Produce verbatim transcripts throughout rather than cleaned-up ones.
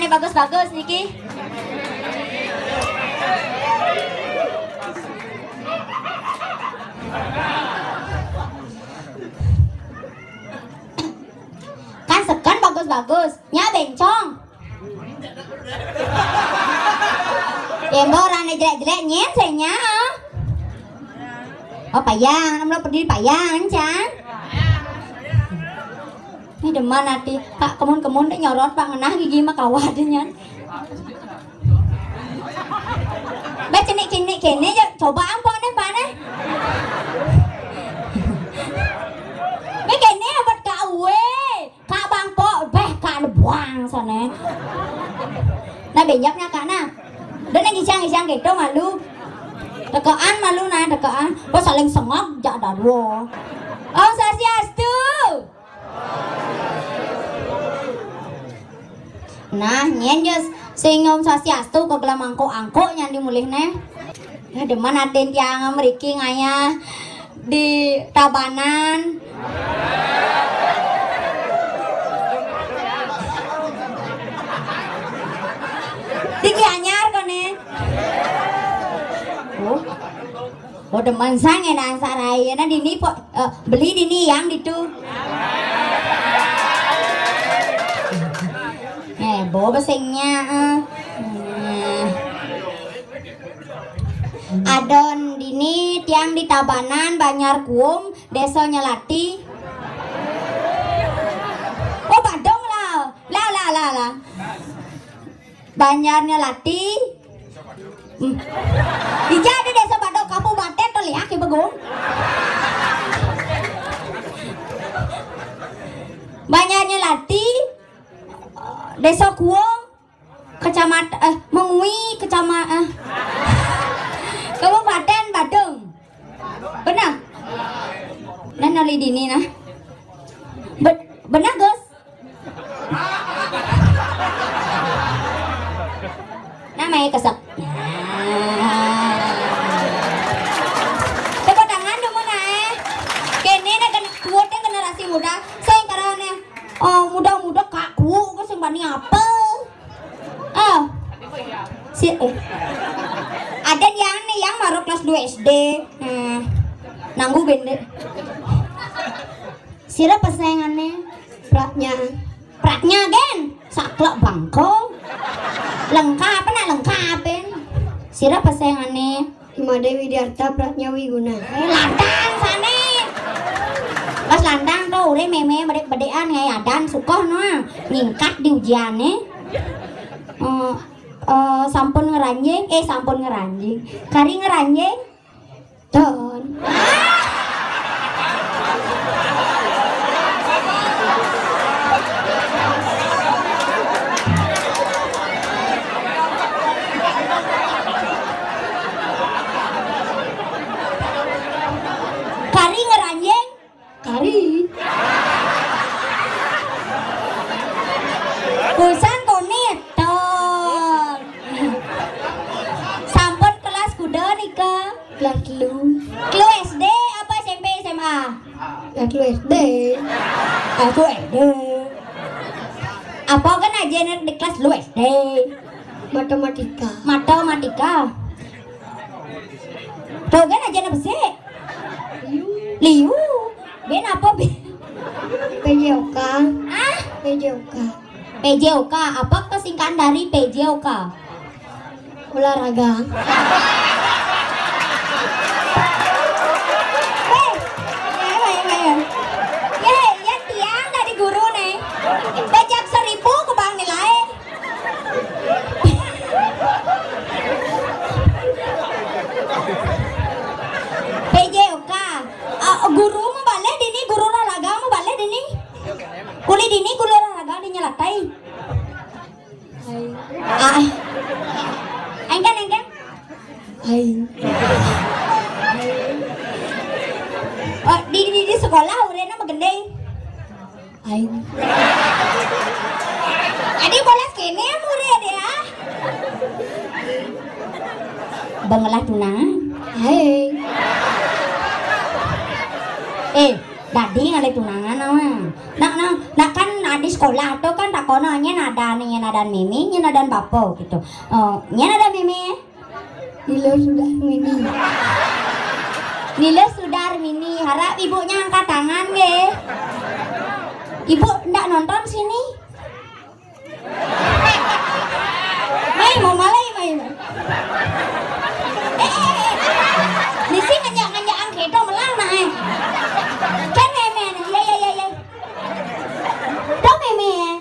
Bagus-bagus niki. Kan seken bagus-bagus. Nya bencong. Ya, mbok orangné jelék-jelék nyén sing nya. Oh, payang, namlo pedih payang, can. Ini demen ati. Pak, kemun-kemun dek nyorot, Pak, ngenah gigi mah kawah deh nyan. Bé cenik-cenik kéné ya, coba ampok né, Pak, né. Bé kéné abet ka uwé. Kak bangkok, béh, Kak lebuang sané. Nah, benyaknya, Kak, nah. Dene ngisang-ngisang gitu malu. Tekean malu, nah, tekean. Wah, saling sengok, jak dadua. Om Swastiastu. Nah, nyén jos sing Om Swastiastu kok gelah mangkok-angkok nyandi mulih né. Nah, demen atin tiang mriki ngayah di Tabanan. Di Gianyar koné. Oh. Oh, demen sang enak sarai. Nah, dini po, eh, beli dini yang ditu. Eh, bo besengnya, eh. Nah. Adon dini tiang di Tabanan, Banjar Kuum, Désa Nyelati. Oh, Badung lah. Lah, lah, lah, lah. Banjar Nyelati. Hmm. Ija ada Désa Badung, Kabupaten to liak ibu gung. Banjar Nyelati, Désa Kuung, Kecamatan, eh, Mengwi, Kecamatan, eh, Kabupaten Badung. Benar? Nah, nali dini nah. Be-, benar, Gus? Namanya kesek. Nah. Tepuk tangan dulu, nah, eh. Kéné né gen-, kuatnya generasi muda. Sing karena, oh, muda-muda kaku, Gus, sing bani apa? Oh. Si, eh. Ada yang nih, yang baru kelas dua S D. Hmm. Nanggu bende. Sira pesengané? Pratnya. Pratnya, gén. Saklek bangko. Lengkap, nak lengkapin. Sira pesengané? Imade Widiarta Pratnya Wiguna. Eh, lantang sané. Pas lantang to, uré mémé bedék-bedékan ngai adan sukoh no. Nyingkat di ujiané. Eh, eh, sampun ngranjing, eh, sampun ngranjing. Kari ngranjing. Ton. Kari ngranjing. Kari. Busan tuni, ton. Sampun kelas kuda nika? Kelas telu. Telu S D apa S M P, S M A? Kelas telu S D. Kelas telu S D. Apa kan aja di kelas telu S D? Matematika. Matematika. Tuh kan aja besik. Liu. Liu. Bén apa, bén? P J O K. Ah? P J O K. P J O K, apa kesingkatan dari P J O K? Olahraga. Eh, ayo, ayo, ayo. Ya, ya, tiang dari guru nih. Bajak seribu kebang nilai. P J O K. Ah, guru mau balik dini, guru olahraga mau balik dini. Kuli dini, guru olahraga di Nyelatai. Hai. Ah. Engken, engken. Hai. Oh, di, di, di sekolah uréna magending. Aing. Adi bolas kéné murid ya. Bengelah tunangan. Aing. Eh, dadi ngalih tunangan awan. Nak, nak, nak kan Di sekolah to kan takono, "Nyén adan, nyén adan Mimi, nyén adan Bapa?" gitu. "Oh, nyén adan Mimi?" "Nila Sudarmini." "Nila Sudarmini." Harap ibunya angkat tangan nggih. Ibu ndak nonton sini? Mai, mau malai, mai, mai. Eh, eh, eh. Misi nganjak-nganjakan kéto melang nah, eh. Kan mémé nah. Ya, ya, ya, ya. Tuh mémé, eh.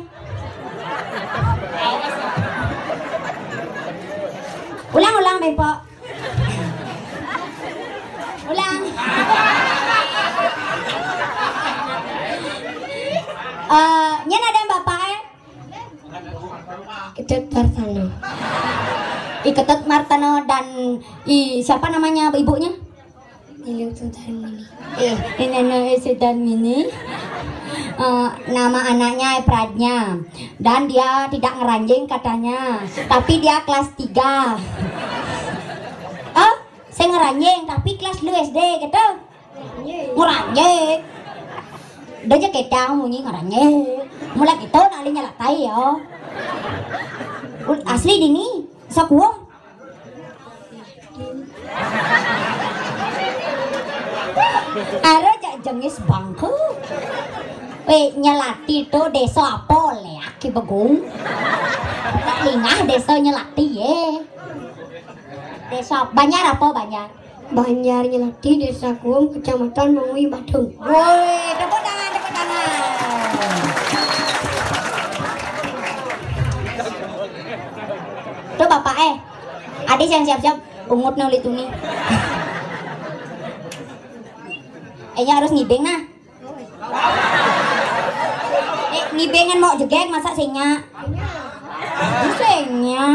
Ulang, ulang, Bempok. Ulang. Eh, nyén adan bapak, eh? Ketut Martano. I Ketut Martano dan i siapa namanya ibunya? Nila Sudarmini. Eh, ini Nila Sudarmini. Eh, nama anaknya Pradnya. Dan dia tidak ngeranjing katanya. Tapi dia kelas tiga. Oh, saya ngeranjing, tapi kelas lu S D gitu. Ngeranjing. Udah aja kita munyi ngeranjing. Mulai gitu nalinya latai ya. Asli dini, sakuam. Ara jak jengis bangku. Eh, Nyelati to désa apa lé aki begung? Lingah désa Nyelati, eh. Désa Banjar apa, Banjar? Banjar Nyelati, Désa Kuum, Kecamatan Mengwi, Badung. Woi, tepuk tangan, tepuk tangan. Tuh bapak, eh, adi yang siap-siap, ungut nang lituni. Eh, nya harus ngibing nah. Eh, ngibing ngan mok jegég, masa sing nya? Sing nya.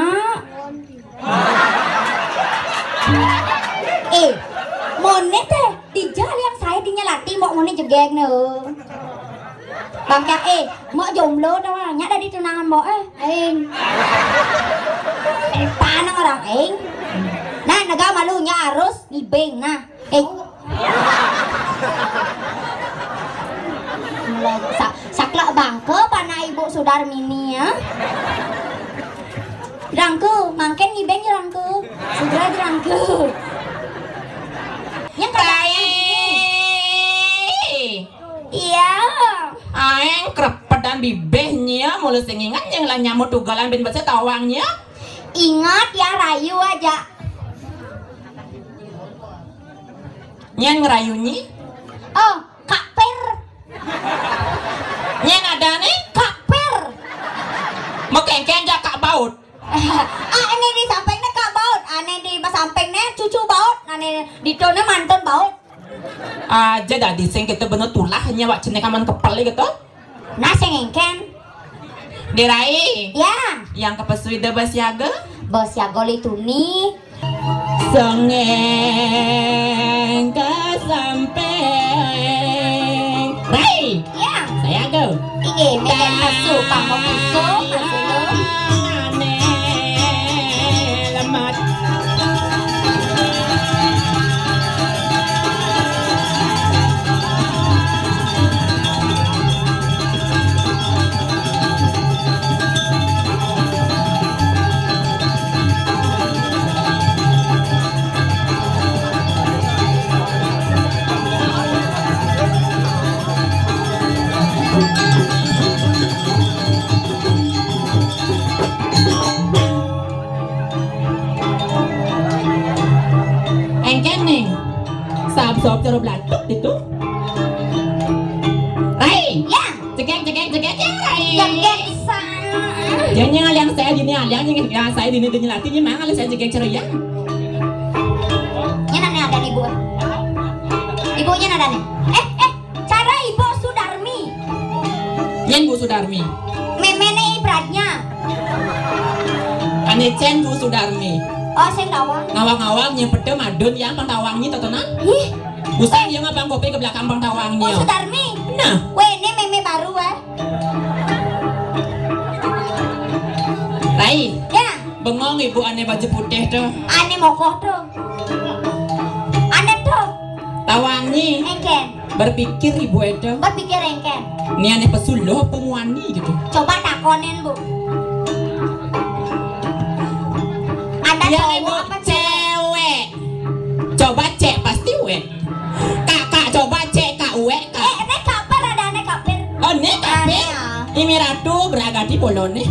Eh, moné téh, dija liang saé di Nyelati mok moné jegég né. Bangkak, eh, mok jomblo to, nya dadi tunangan mok, eh. Aing. Eh, panang orang aing. Nah, nega malu nya harus ngibing, nah. Eh. Sa-, saklek bangké panak Ibu Sudarmini ya. Jerangku, mangkin ngibing jerangku. Segera jerangku. Yang kerjaan. Iya. Aéng krepedan bibih nya, mula sing inget yang lah nyamut tugalan bin basa tawang nya. Ingat ya, rayu aja. Nyén ngerayu nyi? Oh, Kak Pir. Nyén adané? Kak Pir. Mekéngkéng ja Kak Baut. Ah, ini di sampingnya Kak Baut. Ané di sampingnya cucu Baut. Ané di tone mantun Baut. Aja dadi sing kita bener tulah nya wak cenik aman kepel gitu. Nah, sing éngkén. Dirai. Ya. Yang kapasui da basiaga? Basiaga lituni. Sengeng kasamping. Rai. Ya. Siaga. Inggih, meken pasu, pamok pasu, pasu. Ane lemat. Éngkén ning. Sab-sab cara blatuk gitu. Rai. Ya. Cekek, cekek, cekek, ya, Rai. Cekek, sa. Jangan yang aliang saya dini, aliang yang, yang saya dini, dini lati, ini mang, aliang saya cekek cara ya. Ini nanya ada nih, Bu. Ibunya ada nih. Eh, eh, cara Ibu Sudarmi. Nyén Bu Sudarmi? Méméné Pradnya. Ané cén Bu Sudarmi. Oh, sing tawang. Ngawang-ngawang nyé peda madun yang pang tawang nyi totonan. Ih. Usang yang abang kopi ke belakang pang tawang nyi. Bu Sudarmi. Nah. Wéh, ini mémé baru, eh. Rai. Ya. Bengong ibu ané baju putih tuh. Ané mokoh tuh. Ané tuh. Tawang nyi. Éngkén. Berpikir Ibu Eda. Berpikir engken. Ini aneh pesulo apa muani gitu. Coba takonin, Bu. Ada Dia cowok ibu apa cewek? Cewek. Coba cek pasti wek. Kakak coba cek kak wek kak. Eh, ini kabar ada aneh kapir. Oh, ini kapir. Aneh, ya. Ini ratu beragati bolone.